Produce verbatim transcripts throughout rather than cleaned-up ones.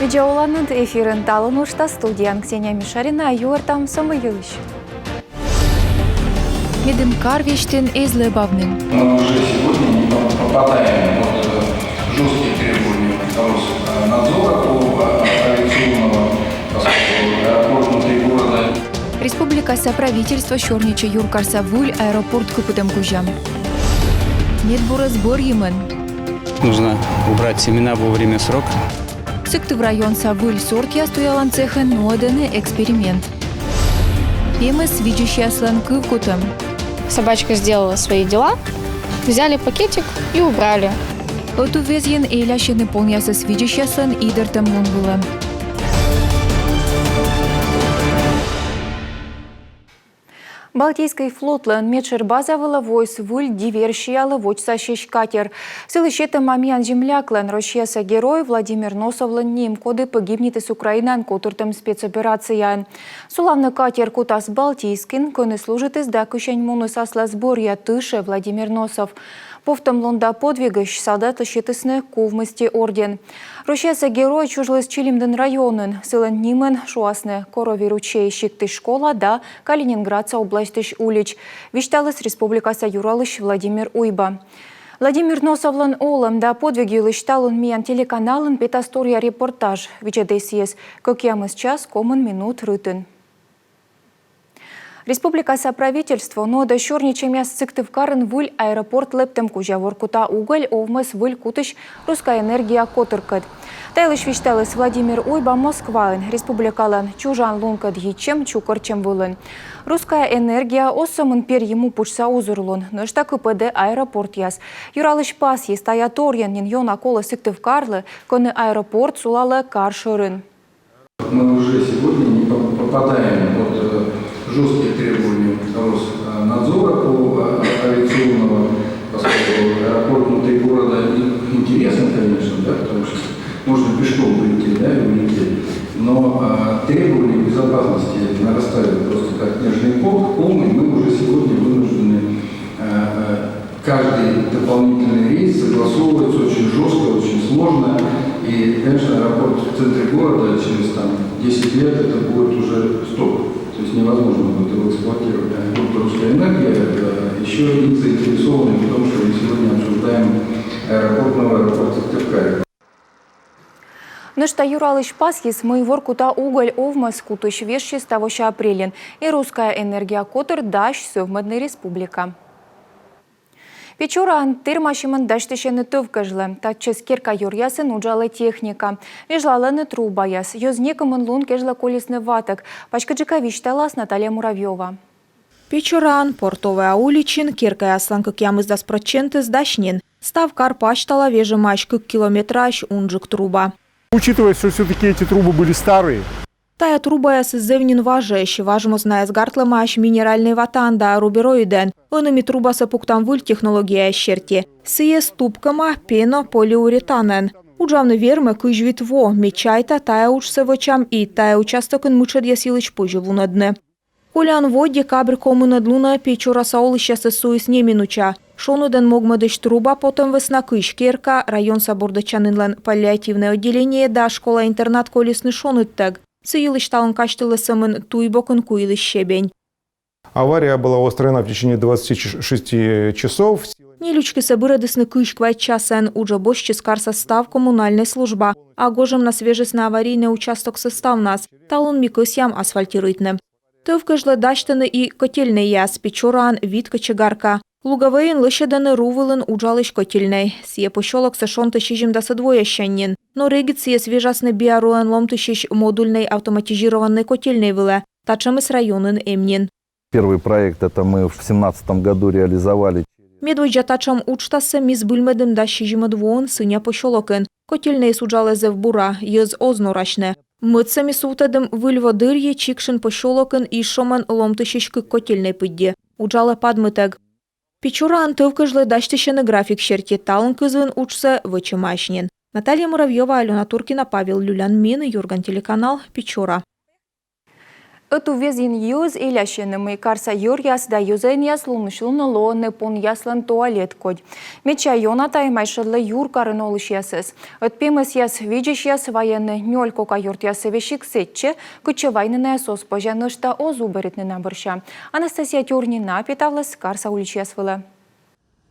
Видза оланныд! Эфирын «Талун» уджтас, студияын Ксения Мишарина. Юӧртам со мый йылысь. Медым кар весьтын эз лэбавны. Мы уже сегодня не по- попадаем под э, жесткие требования Роснадзора по э, авиационного, поскольку аэропорт внутри города. Республикаса правительство сёрнитчӧ юркарса выль аэропорт кыпыдӧм кузя. Медбурыс бӧрйымӧн. Нужно убрать семена вовремя, в срок. Сыктыв районса выль сортъяс туялан цехын нуӧдӧны эксперимент. Пемӧс видзысьяслӧн кывкутӧм. Собачка сделала свои дела, взяли пакетик и убрали. Ӧтуввезйын элясьӧны понъясӧс видзысьяслӧн идӧртӧм лун вылӧ. Балтийскӧй флотлӧн медшӧр база вылӧ воис выль диверсиялы водзсасьысь катер. Сылы сетӧма миян земляклӧн, Россияса Герой Владимир Носовлӧн ним, коді погибнитіс Украинаын котыртӧм спецоперацияын. Сулавны катер кутас Балтийскын, кӧні служитіс да кысянь муніс аслас бӧръя тышӧ Владимир Носов. Повтӧмлунда подвигысь салдатлы сетісны Кувмысти орден. Россияса Герой чужліс Чилимдін районын. Сылӧн нимӧн шуасны Коровий ручей сиктысь школа да Калининградса обласьтысь улич, висьталіс республикаса юралысь Владимир Уйба. Владимир Носовлӧн олӧм да подвиг йылысь талун миян телеканалын петас торъя репортаж. Видзӧдӧй сійӧс кӧкъямыс час комын минут рытын. Республикаса правительство нуӧдӧ сёрнитчӧмъяс Сыктывкарын выль аэропорт лэптӧм кузя. Воркута уголь овмӧс выль кутысь «Русская энергия» котыркӧд. Та йылысь висьталіс Владимир Уйба Москваын республикалӧн чужан лункӧд йитчӧм чукӧртчӧм вылын. «Русская энергия» оз сӧмын перйы му пытшса узурлун, нӧшта кыпӧдӧ аэропортъяс. Юралысь пасйис: тайӧ торйӧн нин ёна колӧ Сыктывкарлы, кӧні аэропорт сулалӧ кар шӧрын. Мы уже сегодня не по- попадаем под э, жесткие требования Роснадзора по э, авиационного, поскольку аэропорт внутри города и- интересно, конечно, да, потому что можно пешком прийти, да, и улететь. Но э, требования безопасности нарастают просто как снежный ком, ком, и мы уже сегодня вынуждены э, э, каждый дополнительный рейс согласовывается очень жестко, очень сложно. И, конечно, аэропорт в центре города через там, десять лет это будет уже стоп. То есть невозможно будет его эксплуатировать. А группа «Русская энергия» э, еще и заинтересованы в том, что мы сегодня обсуждаем аэропорт, новый аэропорт Сыктывкара. Нӧшта юралысь пасйис, мый Воркута уголь овмӧс кутысь вежсис тавося апрельын, и «Русская энергия» котыр дась сӧвмӧдны республика. Печораын тэрмасьӧмӧн дасьтысьӧны тӧв кежлӧ. Татчӧс керка юръясын уджалӧ техника. Вежлалӧны трубаяс. Йӧз некымын лун кежлӧ колисны ватӧг. Паськыдджыка висьталас Наталья Муравьёва. Печораын, Портовая уличын, керкаяслӧн кӧкъямысдас прӧчентыс дась нин. Став кар пасьтала вежӧмаӧсь кык километраӧсь унджык труба. Учитывая, что все-таки эти трубы были старые, Тайӧ трубаясыс зэв нин важӧсь, важмӧс найӧс гартлӧмаӧсь минеральнӧй ватаӧн да рубероидӧн. Ӧні ми трубасӧ пуктам выль технологияяс серти. Сійӧс тупкӧма пенополиуретанӧн. Уджавны вермӧ кызь вит во. Ме чайта, тайӧ уджсӧ вӧчам и тайӧ участокын мытшӧдъяс йылысь позьӧ вунӧдны. Колян во декабрь комынӧд лунӧ Печораса олысьясӧс суис неминуча. Шоныдӧн могмӧдысь труба потӧм вӧсна кызь керка, районса бордӧдчанінлӧн паллиативнӧй отделение да школа-интернат колисны шоныдтӧг. Сы йылысь талун казьтылӧ сӧмын туй бокын куйлысь щебень. Авария была устранена в течение двадцати шести часов. Нелючкисӧ бырӧдісны кызь квайт часӧн. Уджӧ босьтчис карса став коммунальнӧй служба. А гожӧмнас вежисны аварийнӧй участоксӧ ставнас. Талун ми кӧсъям асфальтируйтны. Тӧв кежлӧ дасьтӧны и котельнӧйяс. Печораын вит кочегарка. Луговӧйын лӧсьӧдӧны ру вылын уджалысь котельнӧй. Сійӧ посёлоксӧ шонтӧ сизимдасӧд вояссянь нин. Но регыд сійӧс вежасны Биаруӧн ломтысьысь модульнӧй автоматизированнӧй котельнӧй вылӧ. Татшӧмыс районын эм нин. Первый проект это мы в семнадцатом году реализовали. Медводдза татшӧм уджтассӧ ми збыльмӧдім дас сизимӧд воын Сыня посёлокын. Котельнӧйыс уджалӧ зэв бура, йӧз оз норасьны. Мӧдсӧ ми сувтӧдім Выль во дырйи Чикшин посёлокын Ишомӧн ломтысьысь кык котельнӧй пыдди. Уджалӧ падмытӧг. Печораын тӧв кежлӧ дасьтысьӧны график серти. Талун кызвын уджсӧ вӧчӧмаӧсь нин. Наталья Муравьёва, Алёна Туркина, Павел Люлянмин, «Юрган» телеканал, Печора. Ӧтуввезйын йӧз элясьӧны, мый карса йӧръяс да йӧзӧнъяс лунысь лунӧ лоӧны понъяслӧн туалет кодь. Медся ёна тайӧ майшӧдлӧ юркарын олысьясӧс. Ӧд пемӧсъяс видзысьяс вайӧны нёль кока ёртъясӧ весиг сэтчӧ, кытчӧ вайны найӧс оз позя нӧшта оз уберитны на бӧрся. Анастасия Тюрнина петавліс карса уличьяс вылӧ.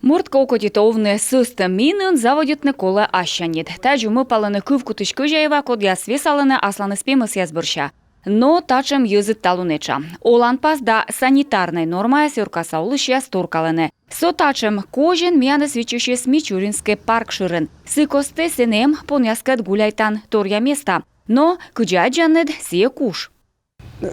Морт кӧ окотитӧ овны сӧстӧм минын, заводитны колӧ ассяньыд. Тадзи мӧвпалӧны кывкутысь кӧзяева, кодъяс весалӧны асланыс пемӧсъяс бӧрся. Но татшӧм йӧзыд талун этша. Оланпас да санитарнӧй нормаяс ёркаса олысьяс торкалӧны. Со татшӧм козин миянӧс виччысис Мичуринскӧй парк шӧрын. Сы костӧ сэн эм понъяскӧд гуляйтан торъя места. Но, кыдзи аддзанныд, сійӧ куш.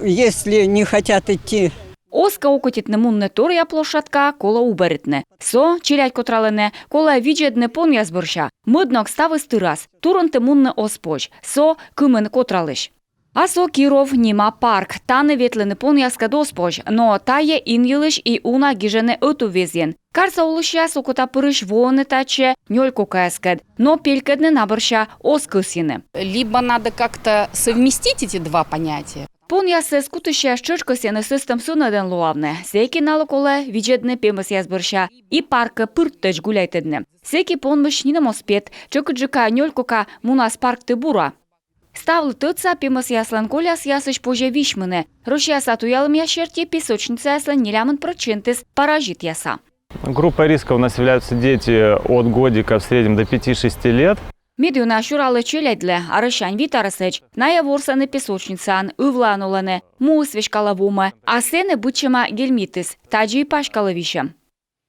Если не хотят идти. Оз кӧ окотитны мунны торъя площадкаӧ, колӧ уберитны. Со челядь котралӧны, колӧ видзӧдны понъяс бӧрся. Мӧд ног ставыс тырас. Турунтӧ мунны оз позь. Со кымын котралысь. А со Киров нима парк. Тані ветлыны понъяскӧд оз позь. Но тайӧ ин йылысь и уна гижӧны ӧтуввезйын. Карса олысьяс окотапырысь воӧны татчӧ нёль кокаяскӧд. Но пелькӧдны на бӧрся оз кӧсйыны. Либо надо как-то совместить эти два понятия. Понъясӧс кутысьяс тшӧтш кӧсйӧны сӧстӧм сынӧдӧн лоавны. Сэки налы колӧ видзӧдны пемӧсъяс бӧрся и паркӧ пыртӧдз гуляйтӧдны. Сэки понмысь нинӧм оз пет, тшӧкыдджыка нёль кока мунас паркті бура. Ставлы тӧдса, пемӧсъяслӧн колясъясысь позьӧ висьмыны. Россияса туялӧмъяс серти песочницаяслӧн нелямын прӧчентыс паразитъяса. Группой риска у нас являются дети от годика в среднем до пяти-шести лет. Медъёна сюралӧ челядьлы арӧссянь вит арӧсӧдз. Найӧ ворсӧны песочницаын, ывлаын олӧны, муыс веськалӧ вомӧ, а сэні быдсяма гельминтыс, тадзи и паськалӧ висьӧм.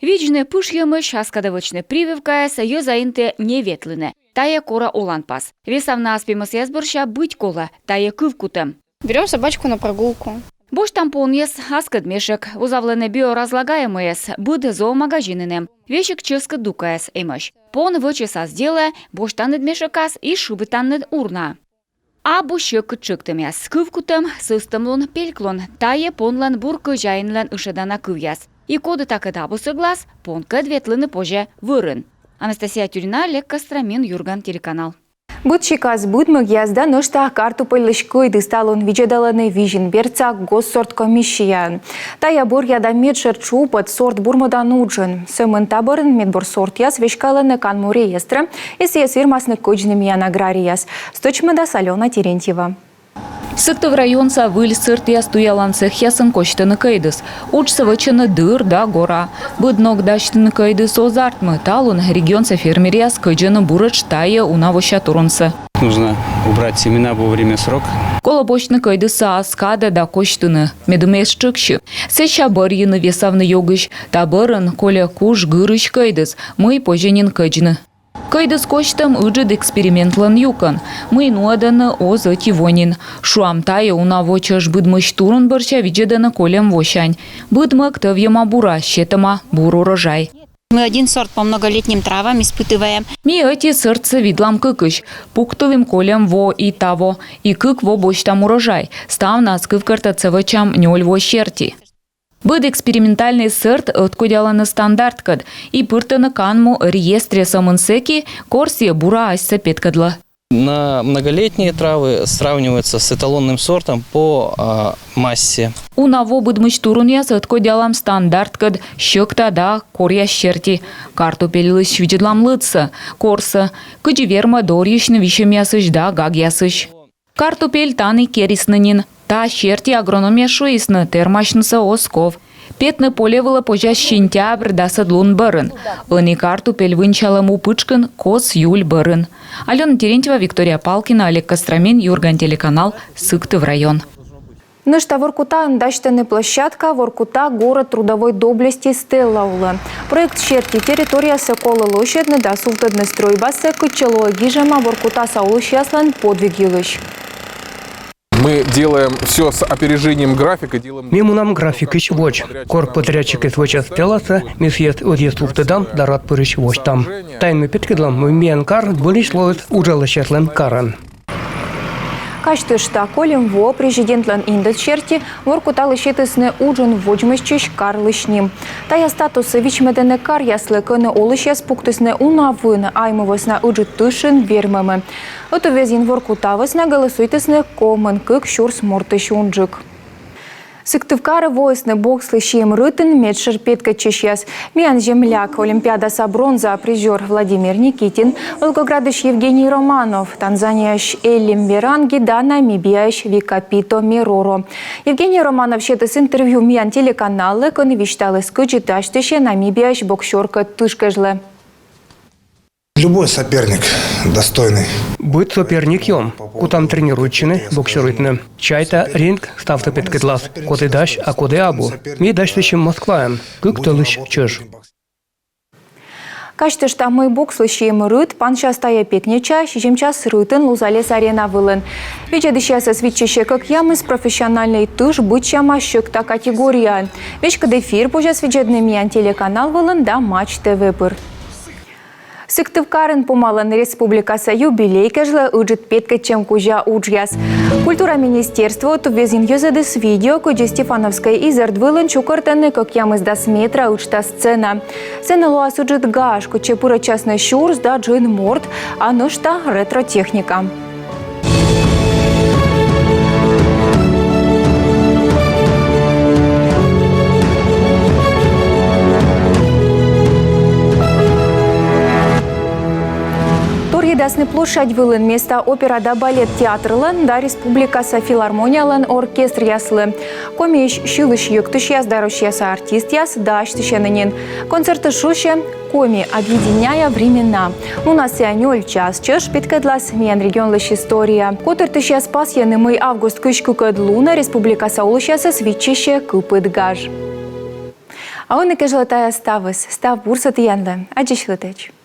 Видзны пышйӧмысь, ас кадӧ вӧчны прививкаяс, йӧза интӧ не ветлыны. Тайӧ корӧ оланпас. Весавны ас пемӧсъяс бӧрся быть колӧ, тайӧ кывкутӧм. Берём собачку на прогулку. Босьтам понйӧс аскӧд мешӧк, вузавлӧны биоразлагаемӧйӧс, быд зоомагазинын эм, весиг чӧскыд дукаяс эмӧсь. Пон вӧчӧ ас делӧ, босьтанныд мешӧкас и шыбитанныд урнаӧ. Абу сьӧкыд тшӧктӧмъяс, кывкутӧм, сӧстӧмлун, пельклун, тайӧ понлӧн бур кӧзяинлӧн ышӧдана кывъяс. И коді такӧд абу сӧглас, понкӧд ветлыны позьӧ вӧрын. Анастасия Тюрина, Олег Костромин, «Юрган» телеканал. Быд сикас, быдмӧгъяс да нӧшта картупельлысь кӧйдыс талун видзӧдалӧны Визин бердса госсорт комиссияын. Тайӧ бӧръя да медшӧр тшупӧд сорт бурмӧдан уджын. Сӧмын та бӧрын медбур сортъяс веськалӧны канму реестрӧ, и сійӧс вермасны кӧдзны миян аграрийяс. Стӧчмӧдас Алёна Терентьева. Сыктыв районса выль сӧртъяс туялан цехъясын косьтӧны кӧйдыс. Уджсӧ вӧчӧны дыр да гора. Быд ног дасьтыны кӧйдыс оз артмы. Талун регионса фермеръяс кӧдзӧны буретш тайӧ уна вося турунсӧ. Нужно убрать семена вовремя, срок. Колӧ босьтны кӧйдыссӧ ас кадӧ да косьтыны, медым эз тшӧксьы. Сэсся бӧрйыны весавны ёгысь. Та бӧрын кольӧ куш гырысь кӧйдыс, мый позьӧ нин кӧдзны. Кӧйдыс косьтӧм ыджыд экспериментлӧн юкӧн, мый нуӧдӧны оз ӧти во нин. Шуам, тайӧ уна во чӧж быдмысь турун бӧрся видзӧдӧны кольӧм восянь. Быдмӧг тӧвйӧма бура, сетӧма бур урожай. Мы один сорт по многолетним травам испытываем. Ми ӧти сӧртсӧ видлам кыкысь. Пуктылім кольӧм во и таво, и кык во босьтам урожай. Ставнас кывкӧртӧдсӧ вӧчам нёль во серти. Быд экспериментальнӧй сӧрт ӧткодялӧны стандарткӧд и пыртӧны канму реестре сӧмын сэки, кор сійӧ бура асьсӧ петкӧдлӧ. На многолетние травы сравнивается с эталонным сортом по, а, массе. Уна во быдмысь турунъяс ӧткодялам стандарткӧд сьӧкта да коръяс серти. Картупельлысь видзӧдлам лыдсӧ, корсӧ, кыдзи вермӧ дорйысьны висьӧмъясысь да гагъясысь. Картупель тані керисны нин. Та серти агрономъяс шуисны, тэрмасьнысӧ оз ков. Петны поле вылӧ позяс сентябрь дасӧд лун бӧрын. Ӧні картупель вынсялӧ му пытшкын кос июль бӧрын. Алёна Терентьева, Виктория Палкина, Олег Костромин, «Юрган» телеканал, Сыктыв район. Нӧшта Воркутаын дасьтӧны площадка «Воркута — город трудовой доблести» стела улӧ. Проект серти территориясӧ колӧ лӧсьӧдны да сувтӧдны стрӧйбасӧ, кытчӧ лоӧ гижӧма воркутаса олысьяслӧн подвиг йылысь. Мы делаем всё с опережением графика, делаем... Ми мунам графикысь водз. Кор подрядчикыс вӧчӧ стеласӧ, ми сійӧс ӧдйӧ сувтӧдам да рад пырысь восьтам. Таин ми петкӧдлам, мый миян кар выльысь лоис уджалысьяслӧн карӧн. Казьтышта, кольӧм во президентлӧн индӧд серти Воркуталы сетісны уджын водзмӧстчысь карлысь ним. Тайӧ статуссӧ вичмӧдӧны каръяслы, кӧні олысьяс пуктісны уна вын, Айму вӧсна Ыджыд тышын вермӧмӧ. Ӧтуввезйын Воркута вӧсна гӧлӧсуйтісны комын кык сюрс мортысь унджык. Сыктывкарӧ воисны бокслы сиӧм рытын медшӧр петкӧдчысьяс. Миян земляк, Олимпиадаса бронза призёр Владимир Никитин, Волгоградысь Евгений Романов, Танзанияысь Эллим Веранги да Намибияысь Вика Пито Мероро. Евгений Романов сетіс интервью миян телеканаллы, кӧні висьталіс, кыдзи дасьтысьӧ Намибияысь боксёркӧд тыш кежлӧ. Любой соперник достойный. Быд соперник ём. Кутам тренируйтчыны, боксируйтны. Чайта, ринг ставтӧ петкӧдлас. Коді дась, а коді абу. Ми дасьтысим Москваын. Кык тӧлысь чӧж. Казьтышта, мый бокслы сиӧм рыт пансяс тайӧ пекнеча сизим час рытын Лузалес арена вылын. Видзӧдысьясӧс виччысьӧ кӧкъямыс профессиональнӧй тыш быдсяма сьӧкта категорияын. Веськыд эфир позяс видзӧдны миян телеканал вылын да Матч ТВ пыр. Сыктывкарын помалӧны республикаса юбилей кежлӧ ыджыд петкӧдчӧм кузя уджъяс. Культура министерство туввезйын йӧзӧдіс видео, кыдзи Стефановскӧй изэрд вылын чукӧртӧны кӧкъямысдас метра ыджда сцена. Сцена лоас ыджыд гаж, кытчӧ пырӧдчасны сюрс да джын морт, а нӧшта ретро-техника. Торйӧдасны площадь вылын места опера да балет театрлӧн да республикаса филармониялӧн оркестръяслы. Комиысь сьылысь-йӧктысьяс да Россияса артистъяс дасьтысьӧны нин. Концертыс шусьӧ «Коми, объединяя времена». Мунас сійӧ нёль час чӧж, петкӧдлас миян регионлысь история. Котыртысьяс пасйӧны, мый август кызь кыкӧд лунӧ республикаса олысьясӧс виччысьӧ кыпыд гаж. А ӧні кежлӧ тайӧ ставыс. Став бурсӧ тіянлы. Аддзысьлытӧдз.